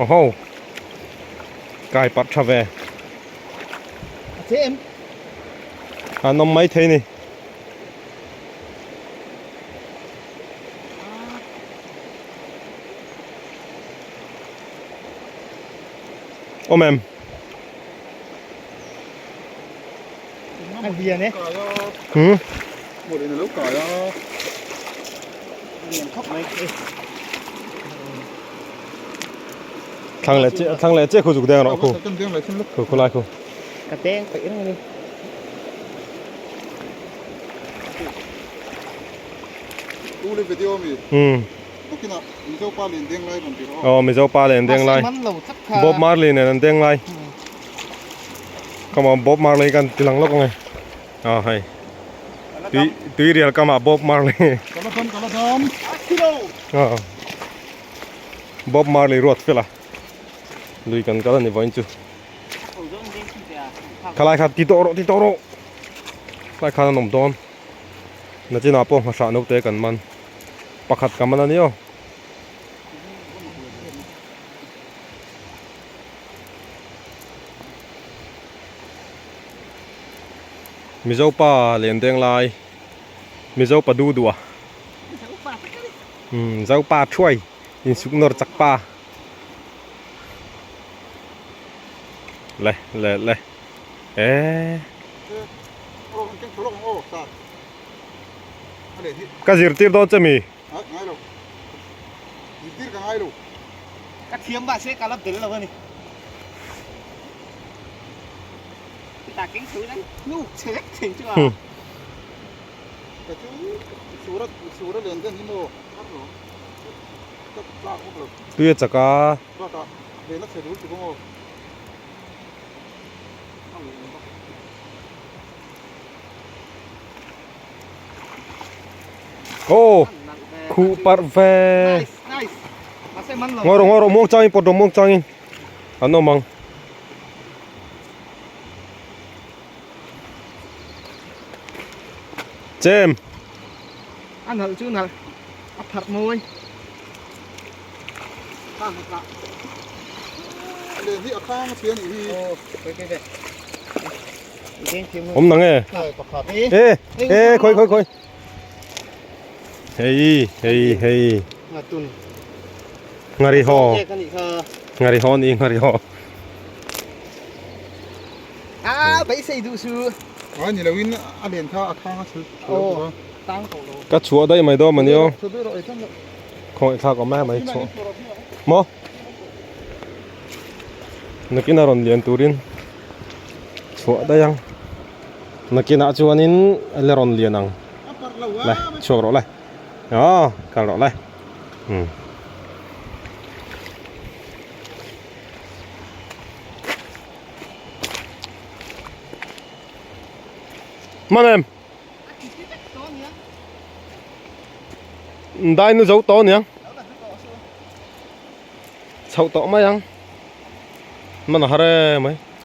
Oho. Kai parh tha ve. A che em? An awm mai thei ni. Awm em? A lian e. Hmm? Mawlin a lo kai a. A lian khawp mai. Thlang leh che thlang leh che khu zuk deng rawh khu. Kan deng leh thin luk. Khu khu lai khu. Ka deng peih reng ani. U le video mi. Hmm. Takinah Mizo pa len deng lai rawn ti rawh. Aw Mizo pa len deng lai. Man lo tlat kha. Bob Marley nen an deng lai. Come on Bob Marley kan ti lang lawk ange. Aw hei. Tui tui rial kamah Bob Marley. Kala dam kala dam. Aw. Bob Marley ruat fel a. Lui kan kal ani vawiin chu. Khalai kha ti tawh rawh ti tawh rawh. Khalai khan an awm dawn. Nachinah pawh nghahrah naute kan man. Pakhat ka man a ni aw. Mizo pa len deng lai Mizo pa du duh a umm Zo pa thuai insuk nawr chak pa le le le eee. Ka zirtir dawn che mi? Ka thiam mah se ka la bel lo a ni. Ta keng chho ila hnuk chhe vek thei chu a. Ka chu sura sura len den hi maw ka tlak bawk lo. Tui a chak a. Bakah len a chhe dul tuk ang aw. Aw khuh parh ve. Ngawi rawh ngawi rawh muang changin pawt rawh muang changin an awm ang. Chem. A nalh chu nalh a pharh mawi. Len hi a khang a chhia nih hi. Awm nang e. E e khawi khawi khawi. Hei hei hei. Ngari ho. Ngari ho ni ngari ho. A bai sei duh su. Ai ni loin a len kha a khang a chhu. Oh tang ko lo. Ka chhuah daih mai dawn mani aw. Khawngaih thlak awm mai mai chhuah. Maw? Nakin a rawn lian turin chhuah daih ang. Nakinah chuanin a la rawn lian ang. Le chhuak rawh le. Aw kal rawh le. Hmm. Man em. Dai nu zo tawh aniang. Chhoh tawh mai ang. Man a har em mai.